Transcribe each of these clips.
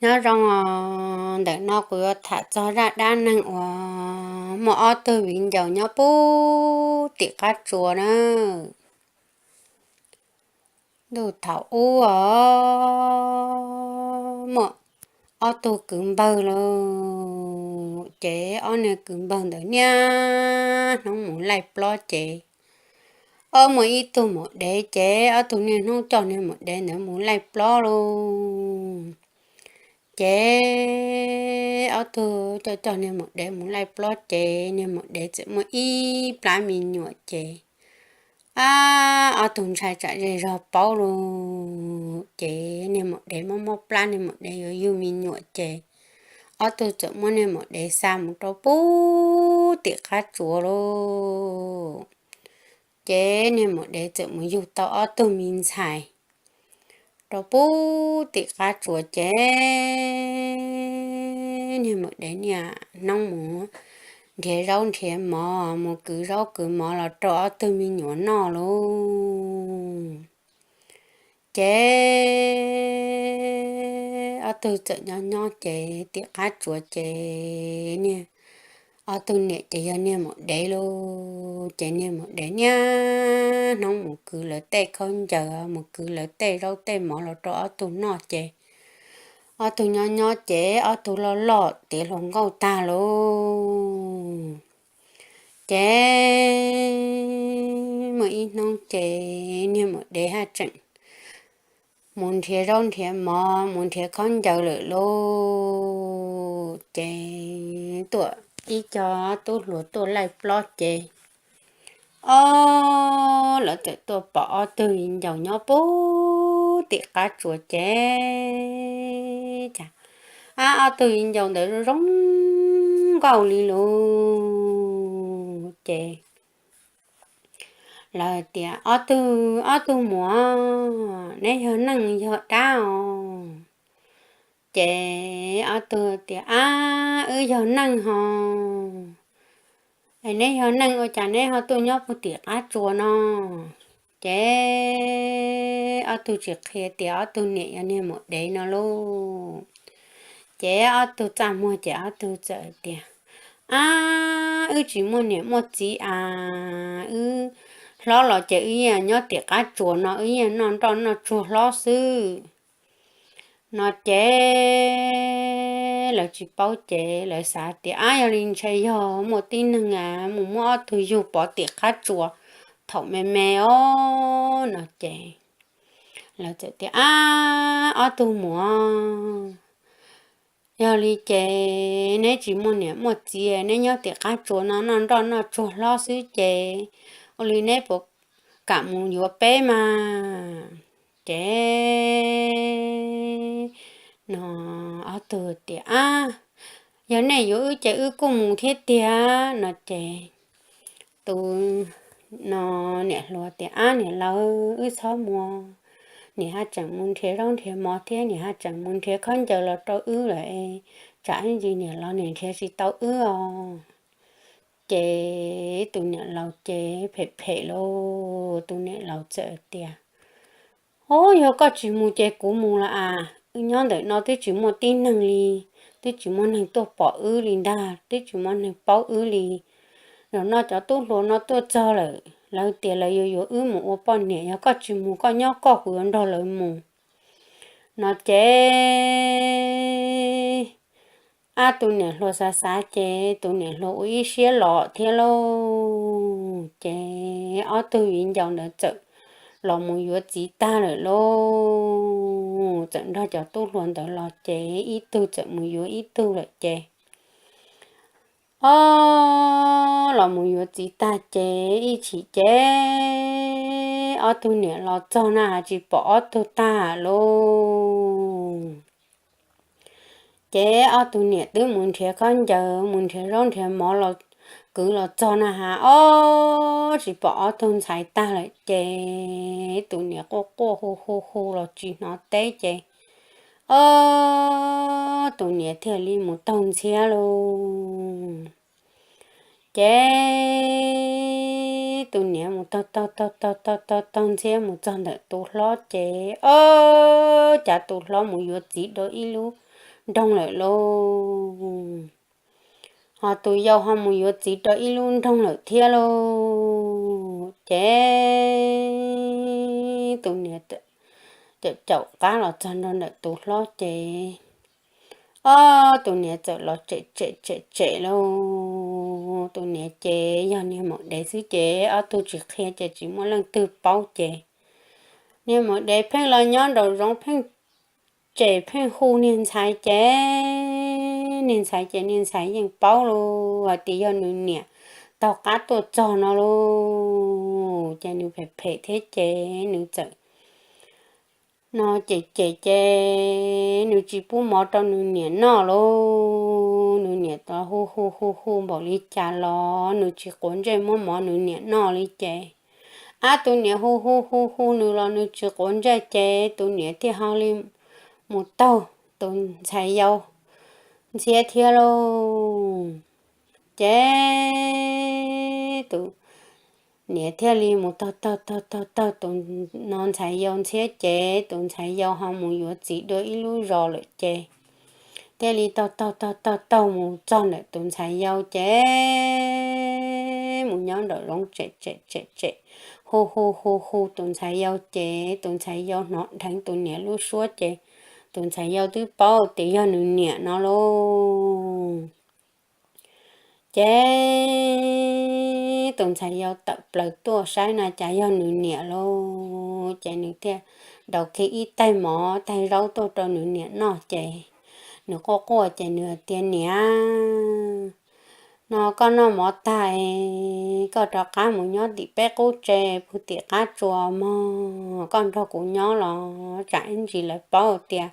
Nyob zoo os, ntawm no kuv yuav tham txog zaj dab neeg uas muaj ob tug viv ncaus nyob puag tim qab tsuas na. Ntuj thaum ub os, muaj ob tug kwv npawg lauj. Ces ob niag kwv npawg ntawd niaj hnub mus laij plob ces ob muaj ib tug maum dev ces ob tug niaj hnub coj niag maum dev ntawd mus laij plob lauj. Ces ob tug coj coj niag maum dev mus laij plob ces niag maum dev txawm muaj ib plab me nyuam ces ab, ob tug ntshai tsam zej zog paub lauj. Ces niag maum dev mob mob plab, niag maum dev yuav yug me nyuam ces ob tug txawm muab niag maum dev xa mus rau puag tim qab tsuas lauj. Ces niag maum dev txawm mus yug tau ob tug me ntxhais rau puag tim qab tsuas ces niag maum dev niaj hnub mus nrhiav zaub nrhiav mov, mus kwv zaub kwv mov los rau ob tug me nyuam noj lauj. Ces ob tug txawm nyob nyob ces tim qab tsuas ces niag ob tug niam ces yog niag maum dev lauj. Ces niag maum dev niaj hnub mus kwv lawv tej khaub ncaws, mus kwv lawv tej zaub tej mov los rau ob tug noj ces ob tug nyob nyob ces ob tug loj loj tiav hluas nkauj tag lauj. Ces muaj ib hnub ces niag maum dev haj tseem mus nrhiav zaub nrhiav mov, mus nrhiav khaub ncaws lawm lauj. Ces tuaj ib co tub hluas tuaj laij plob ces ob, lawv txawm tuaj pom ob tug viv ncaus nyob puag tim qab tsuas ces ab, ob tug viv ncaus ntawd zoo nkauj li lauj. Ces lawv tias, Ob tug, ob tug muam, neb yog neeg yog dab os? Ces ob tug tias, Ab, wb yog neeg hos. Es neb yog neeg ua cas neb ho tuaj nyob puag tim qab tsuas no? Ces ob tug tsis qhia tias ob tug niam yog niag maum dev no lauj. Ces ob tug txaj muag ces ob tug txawm tias, Ab, wb tsis muaj niam muaj txiv as, wb hlob los ces wb yeej nyob tim qab tsuas no wb yeej noj nroj noj tsuag hlob xwb. No ces lawv tsis paub ces lawv xav tias, Ab, yog li ntshe yog muaj tib neeg mus muab ob tug yug pov tim qab tsuas thaum me me os. No ces lawv txawm tias, Ab, ob tug muam, yog li ces neb tsis muaj niam muaj txiv, neb nyob tim qab tsuas no noj nroj noj tsuag hlob xwb ces ua li neb puas kam mus yuav peb mas? Ces no ob tug tias, Ab, yog nej yuav wb ces wb kuj mus thiab tiag. No ces tus no niam hluas tias, Ab, niam laus, wb txhob mus, niam haj tseem mus nrhiav zaub nrhiav mov thiab niam haj tseem mus nrhiav khaub ncaws los rau wb lawm, tsam ib ntsis niam los niam nrhiav tsis tau wb os. Ces tus niam laus ces phem phem lauj, tus niam laus txawm tias, Au, yog koj tsis mus ces kuv mus los as, wb nyob ntawm no twb tsis muaj tib neeg li, twb tsis muaj neeg tuaj pom wb li ntag, twb tsis muaj neeg paub wb li. Zaum no cov tub hluas no tuaj txog lawm, lawv tias lawv yuav yuav wb mus ua poj niam, yog koj tsis mus koj nyob koj, kuv yuav nrog lawv mus. No ces ab, tus niam hluas xav xav ces tus niam hluas ua ib siab los thiab lauj. Ces ob tug viv ncaus ntawd txawm los mus yuav txiv tag lawm lauj. Txawm nrog cov tub hluas ntawd los ces ib tug txawm mus yuav ib tug lawm ces ob, los mus yuav txiv tag ces ib chim ces ob tug niam los txog na has tsis pom ob tug tag lauj. Ces ob tug niam twb mus nrhiav khaub ncaws, mus nrhiav zaub nrhiav mov los kwv los txog na has ob, tsis pom ob tug ntxhais tag lawm ces tus niam quaj quaj hu hu hu los tsis hnov teb ces ob, tus niam thiaj li mus taug ntxhiab lauj. Ces tus niam mus taug taug taug taug taug taug ntxhiab mus txog ntawm tus hlob ces ob, cas tus hlob mus yuav txiv dua ib lub nroog lawm lauj. Ho tus yau ho mus yuav txiv rau ib lub nroog lawm thiab lauj. Ces tus niam caum caum qab los txog nrog ntawm tus hlob ces, ob tus niam txawm los tsem tsem tsem tsem lauj. Tus niam ces yog niag maum dev xwb ces ob tug tsis qhia ces tsis muaj leej twg paub ces niag maum dev pheej los nyob nraum zoov pheej tsem pheej hu niag ntxhais ces niag ntxhais ces niag ntxhais yeej paub lauj hais tias yog nws niam taug qab tuaj txog no lauj. Ces nws phem phem thiab ces nws txawm no ces ces ces nws tsis pub mov rau nws niam noj lauj. Nws niam hu hu hu hu npaum li cas los nws tsis quav ntsej muab mov nws niam noj li ces, ab tus niam hu hu hu hu nws los nws tsis quav ntsej ces tus niam thiaj ho li mus taug tus ntxhais yau ntxhiab thiab lauj. Ces tus niam thiaj li mus taug taug taug taug taug tus no ntxhais yau ntxhiab ces tus ntxhais yau ho mus yuav txiv dua ib lub zos lawm ces thiaj li taug taug taug taug taug mus txog ntawm tus ntxhais yau ces mus nyob nraum zoov tsem tsem tsem tsem hu hu hu hu tus ntxhais yau ces tus ntxhais yau hnov dheev tus niam lub suab ces tus ntxhais yau twb paub tias yog nws niam no lauj. Ces tus ntxhais yau tawm plaws tuaj saib na cas yog nws niam lauj. Ces nws thiaj daus kiag ib taig mov taig zaub tuaj rau nws niam noj ces nws quaj quaj ces nws tias, Niam, no koj noj mov tag, koj rov qab mus nyob tim peb qub tsev puag tim qab tsuas mog, koj nrog kuv nyob los tsam ib ntsis lawv paub tias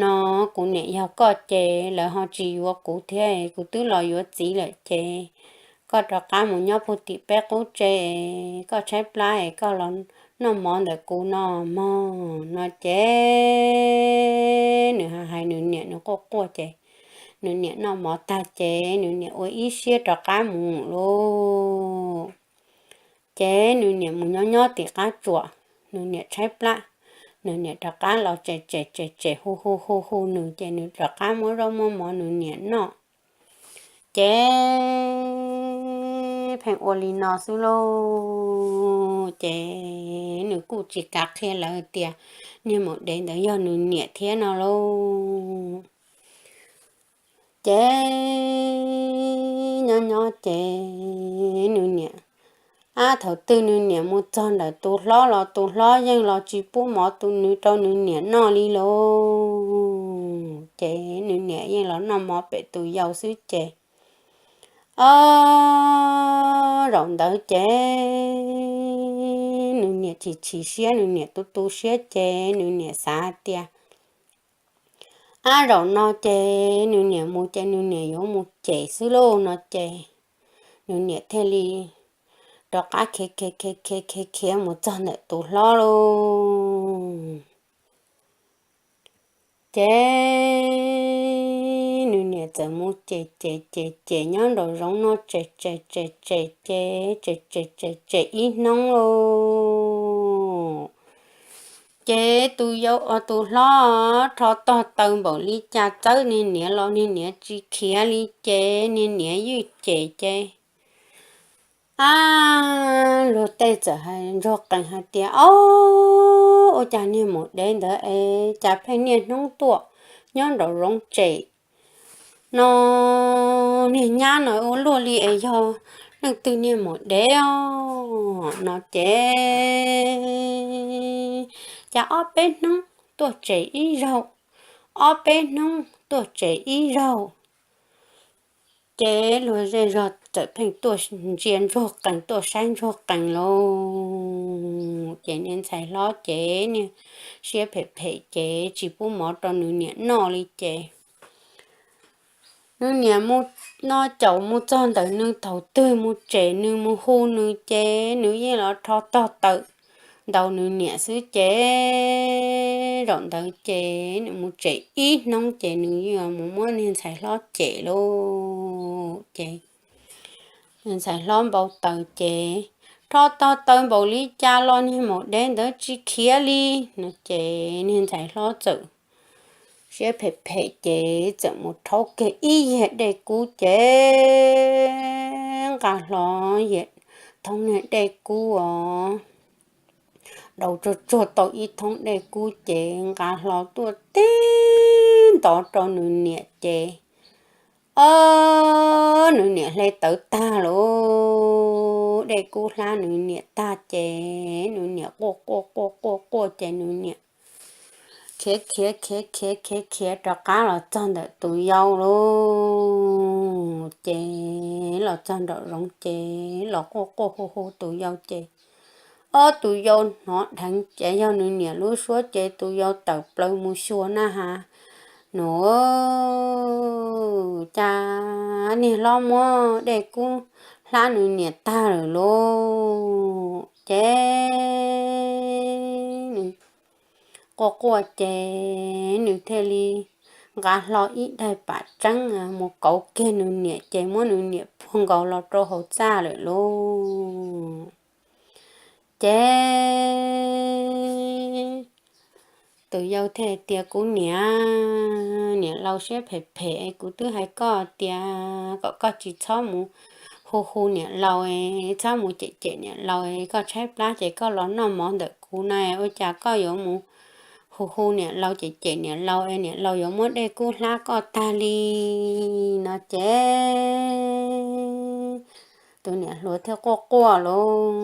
no kuv niam yog koj ces lawv ho tsis yuav kuv thiab, kuv twb los yuav txiv lawm ces koj rov qab mus nyob puag tim peb qub tsev, koj tshaib plab es koj los noj mov ntawm kuv no mog. No ces nws hais nws niam nws quaj quaj ces nws niam noj mov tag ces nws niam ua ib siab rov qab mus lauj. Ces nws niam mus nyob nyob tim qab tsuas, nws niam tshaib plab, nws niam rov qab los tsem tsem tsem tsem hu hu hu hu nws ces nws rov qab muab zaub muab mov nws niam noj. Ces pheej ua li no xwb lauj. Ces nws kuj tsis kav qhia lawv tias niag maum dev ntawd yog nws niam thiab no lauj. Ces nyob nyob ces nws niam, ab thaum twg nws niam mus txog ntawm tus hlob los tus hlob yeej los tsis pub mov tus nws rau nws niam noj li lauj. Ces nws niam yeej los noj mov pem tus yau xwb ces, ob zaum ntawd ces nws niam chim chim siab, nws niam tu tu siab ces nws niam xav hais tias, ab zaum no ces nws niam mus ces nws niam yuav mus cem xwb lauj no ces nws niam thiaj li rov qab khiav khiav khiav khiav khiav khiav mus txog ntawm tus hlob lauj. Ces nws niam txawm mus cem cem cem cem nyob nraum zoov no tsem tsem tsem tsem ces tsem tsem tsem tsem ib hnub lauj. Ces tus yau, tus hlob rho tog taw npaum li cas txawb niag niam los niag niam tsis khiav li ces niag niam ywj cem ces, ab, luag tej txawm hais ntsuag qees hais tias, ob, ua cas niag maum dev ntawd es cas pheej niaj hnub tuaj nyob nraum zoov tsem no, niag nyab no ua luaj li es yog leej twg niag maum dev os no ces, cas ob peb hnub tuaj tsem ib zaug, ob peb hnub tuaj tsem ib zaug. Ces luag zej zog txawm pheej tuaj ntsia ntsuag qees tuaj saib ntsuag qees lauj. Ces niag ntxhais hlob ces niag siab phem phem ces tsis pub mov rau nws niam noj li ces nws niam mus, no caum mus txog ntawm nws thaum twg mus tsem nws mus hu nws ces nws yeej los rho tog taw ntaus nws niam xwb ces zaum ntawd ces nws mus tsem ib hnub ces nws yeej mus muab niag ntxhais hlob cem lauj ces niag ntxhais hlob npau taws ces rho tog taw npaum li cas los niag maum dev ntawd tsis khiav li no ces niag ntxhais hlob txawm siab phem phem ces txawm mus rhaub kiag ib yiag dej kub ces nqa hlo thoob niag dej kub os, daus tsuag tsuag tau ib thoob dej kub ces nqa hlo tuaj tib ntov rau nws niam ces, o, nws niam hle tawv tag lawm, dej kub hlab nws niam tag ces nws niam quaj quaj quaj quaj quaj ces nws niam khiav khiav khiav khiav khiav khiav rov qab los txog ntawm tus yau lawm ces los txog nraum zoov ces los quaj quaj hu hu tus yau ces, ob, tus yau hnov dheev ces yog nws niam lub suab ces tus yau tawm plaws mus xyuas na has, nws, cas niag hlob muab dej kub hlab nws niam tag lawm lauj. Ces nws quaj quaj ces nws thiaj li nqa hlo ib daig pam tseeb mus kauv kiag nws niam ces muab nws niam puag nkaus los rau hauv txaj lawm lauj. Ces tus yau thiaj tias, kuv niam, niam laus siab phem phem, kuv twb hais koj tias kom koj tsis txhob mus hu hu niam laus, txhob mus cem cem niam laus, koj tshaib plab ces koj los noj mov ntawm kuv na, ua cas koj yuav mus hu hu niam laus cem cem niam laus es niam laus yuav muab dej kub hlab koj tag li no ces tus niam hluas thiaj quaj quaj lauj.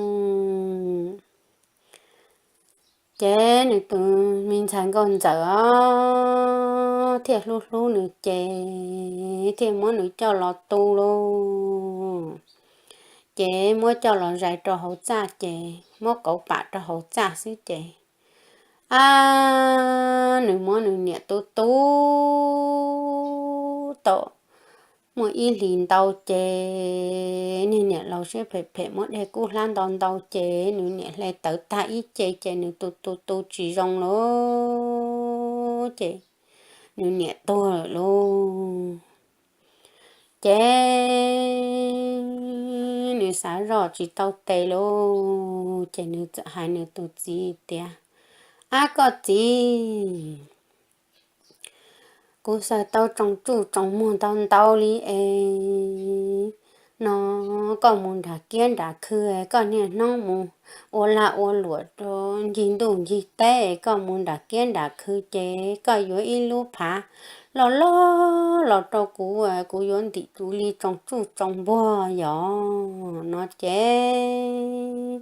Ces nws tus me ntxhais nkauj ntxawm os thiaj hlub hlub nws ces thiaj muab nws coj los tu lauj. Ces muab coj los zais rau hauv txaj ces muab kauv pam rau hauv txaj xwb ces, ab, nws muab nws niam tu tu tau muaj ib hlis ntau ces niag niam laus siab phem phem muab dej kub hlab ntau ntau ces nws niam hle tawv tag ib ce ces nws tu tu tu tsis zoo lauj ces nws niam tuag lawm lauj. Ces nws xav zoj tsis tau tes lauj ces nws txawm hais nws tus txiv tias, ab, koj txiv, kuv xaws tau tsoos tsuj tsoos muag ntau ntau li es no koj mus nram kiab nram khw, koj niaj hnub mus ua lag ua luam rau ncig ntuj ncig teb, koj mus nram kiab nram khw ces koj yuav ib lub phav loj loj los rau kuv, kuv yuav ntim kuv li tsoos tsuj tsoos npuag yom no ces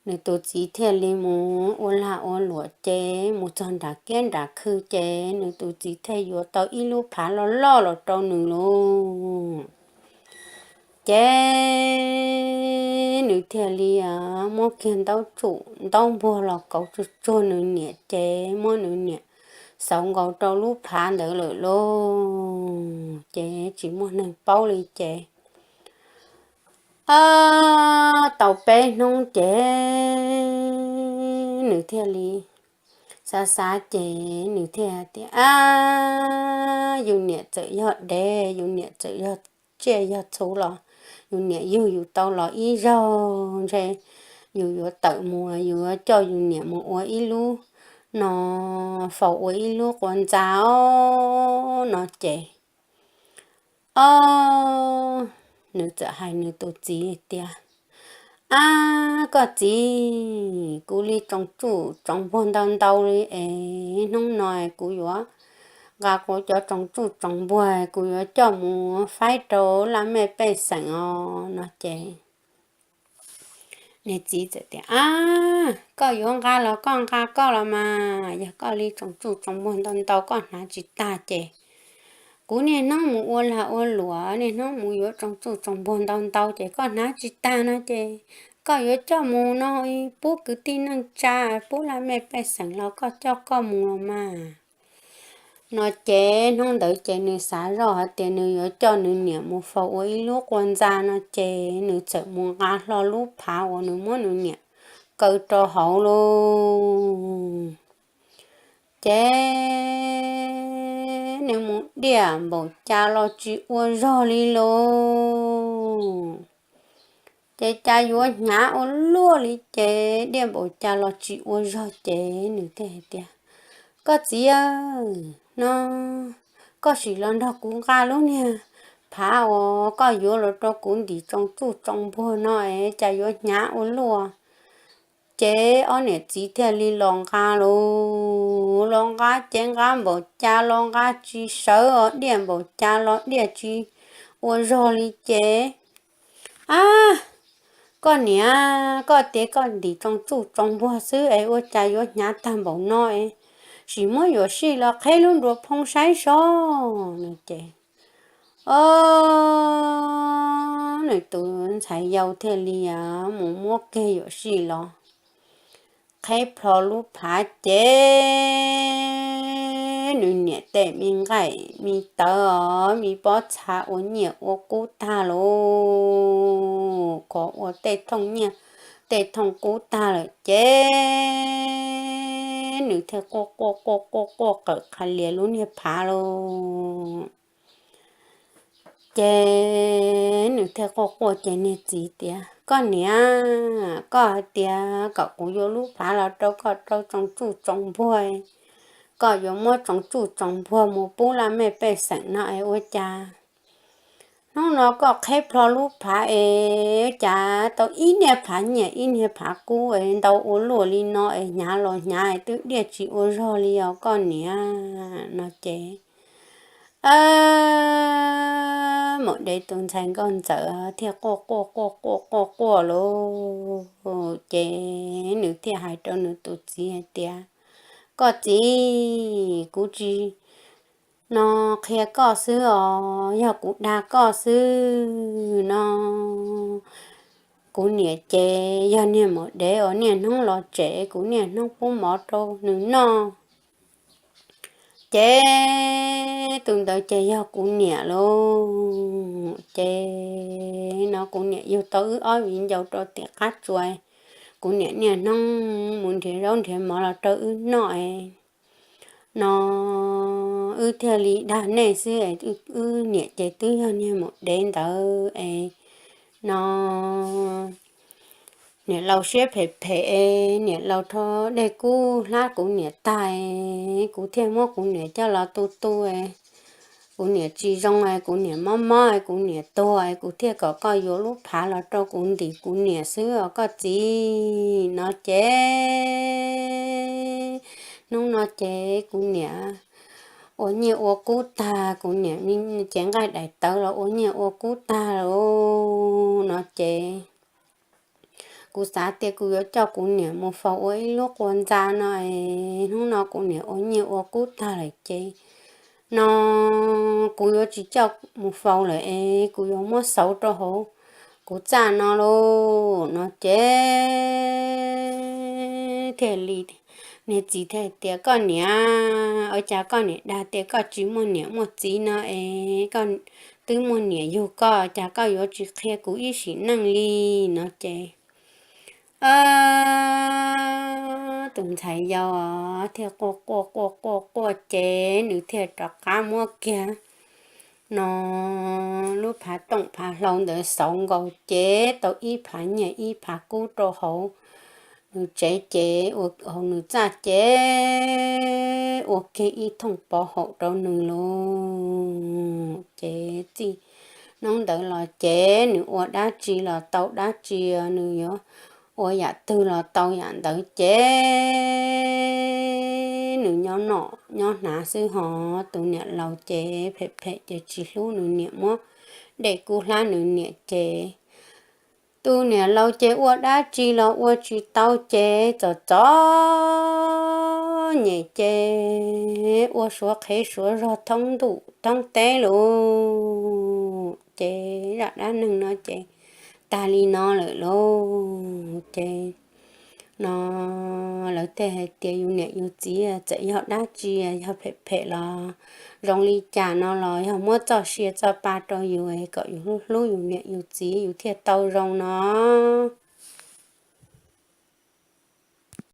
nws tus txiv thiaj li mus ua lag ua luam ces mus txog nram kiab nram khw ces nws tus txiv thiaj yuav tau ib lub phav loj loj los rau nws lauj. Ces nws thiaj li muab kiag ntaub tsuj ntaub npuag los kauv tsuag tsuag nws niam ces muab nws niam xauv nkaus rau lub phav ntawd lawm lauj. Ces tsis muaj neeg paub li ces ab, tau peb hnub ces nws thiaj li xav xav ces nws thiaj tias, ab, yus niam txawm yog dev, yus niam txawm yog tsiaj yog txhu los yus niam yug yus tau los ib zaug ntshe yus yuav tawm mus, yus yuav coj yus niam mus ua ib lub no faus ua ib lub qua ntxa os no ces ob, nws txawm hais nws tus txiv tias, ab, koj txiv, kuv li tsoos tsuj tsoos npuag ntau ntau li es hnub no kuv yuav nqa kuv cov tsoos tsuj tsoos npuag kuv yuav coj mus faib rau laj mej pej xeem os no ces nws txiv txawm tias, ab, koj yuav nqa los koj nqa koj los mas, yog koj li tsoos tsuj tsoos npuag ntau ntau koj hnav tsis tag ces kuv niaj hnub mus ua lag ua luam, niaj hnub mus yuav tsoos tsuj tsoos npuag ntau ntau ces koj hnav tsis tag no ces koj yuav coj mus no, pub kwv tij neej tsa, pub laj mej pej xeem los koj coj koj mus los mas no ces hnub ntawd ces nws xav zoj hais tias nws yuav coj nws niam mus faus ua ib lub qua ntxa no ces nws txawm mus nqa hlo lub phav uas nws muab nws niam kaw rau hauv lauj. Ces nws mus diaj npaum cas los tsis ua zog li lauj. Ces cas yuav hnyav ua luaj li ces diaj npaum cas los tsis ua zog ces nws thiaj hais tias, Koj txiv aw, no koj sim los nrog kuv nqa lub niag phav uas koj yuav los rau kuv ntim tsoo tsuj tsoo npuag no es cas yuav hnyav ua luaj. Ces ob niam txiv thiaj li los nqa lauj, los nqa ces nqa npaum cas los nqa tsis sawv os, diaj npaum cas los diaj tsis ua zog li ces, Ab, koj niam, koj tias koj ntim tsoo tsuj tsoo npuag xwb es ua cas yuav hnyav tag npaum no es, sim muab yuam sij los qheb lub nruas phoo saib seb. Ces, o, nws tus ntxhais yau thiaj li mus muab kiag yuam sij los qheb plho lub phav ces nws niam tej me nqaij me tawv os, me pob txha ua nyiaj ua kub tag lauj, khov ua tej thooj nyiaj tej thooj kub tag lawm ces nws thiaj quaj quaj quaj quaj quaj qawm qha lias lub niag phav lauj. Ces nws thiaj quaj quaj ces niag txiv tias, Koj niam, koj hais tias kom kuv yuav lub phav los rau koj rau tsoo tsuj tsoo npuag, koj yuav muab tsoo tsuj tsoo npuag mus pub laj mej pej xeem no es ua cas hnub no koj qheb plho lub phav es cas tau ib niag phav nyiaj ib niag phav kub es ntau ua luaj li no es hnyav los hnyav es twb diaj tsis ua zog li os koj niam? No ces, a, maum dev tus ntxhais nkauj ntxawm thiaj quaj quaj quaj quaj quaj quaj lauj. Ces nws thiaj hais rau nws tus txiv hais tias, Koj txiv, kuv tsis no qhia koj xwb os, yog kuv dag koj xwb no. Kuv niam ces yog niag maum dev uas niaj hnub los tsev, kuv niaj hnub pub mov rau nws noj. Ces tus ntawd ces yog kuv niam lauj. Ces no kuv niam yug tau wb ob viv ncaus rau tim qab tsua, kuv niam niaj hnub mus nrhiav zaub nrhiav mov los rau wb noj no wb thiaj li dag nej xwb. Wb niam ces twb yog niag maum dev ntawd es no niam laus siab phem phem es niam laus rho dej kub hlab kuv niam tag es kuv thiaj muab kuv niam coj los tu tu es kuv niam tsis zoo es kuv niam mob mob es kuv niam tuag es kuv thiaj kom koj yuav lub phav los rau kuv ntim kuv niam xwb os koj txiv. No ces hnub no ces kuv niam ua nyiaj ua kub tag, kuv niam cev nqaij daim tawv los ua nyiaj ua kub tag lauj. No ces kuv xav tias kuv yuav coj kuv niam mus faus ua ib lub qua ntxa no es hnub no kuv niam ua nyiaj ua kub tag lawm ces no kuv yuav tsis coj mus faus lawm es kuv yuav muab xauv rau hauv kuv txaj no lauj. No ces thiaj li niag txiv thiaj tias, Koj niam, ua cas koj niam dag tias koj tsis muaj niam muaj txiv no es koj twb muaj niam yug koj, cas koj yuav tsis qhia kuv ib sim neej li? No ces tus ntxhais yau thiaj quaj quaj quaj quaj quaj ces nws thiaj rov qab muab kiag no lub phav tooj phav hlau ntawd xauv nkaus ces tau ib phav nyiaj ib phav kub rau hauv nws tsev ces ua hauv nws txaj ces ua kiag ib thooj pov haum rau nws lauj. Ces txij hnub ntawd los ces nws ua dab tsi los tau dab tsi, nws yuav ua yam twg los tau yam ntawd ces nws nyob noj nyob hnav xwb hos tus niam laus ces phem phem ces tsis hlub nws niam, muab dej kub hlab nws niam ces tus niam laus ces ua dab tsi los ua tsis tau ces txom txom nyem ces ua suav qhev suav zog thoob ntuj thoob teb lauj. Ces zaj dab neeg no ces tag li no lawm lauj. Ces no lawv thiaj hais tias yus niam yus txiv txawm yog dab tsi, yog phem phem los zoo li cas no los yog muab txoj sia txoj pa rau yus kom yus hlub hlub yus niam yus txiv yus thiaj tau zoo no.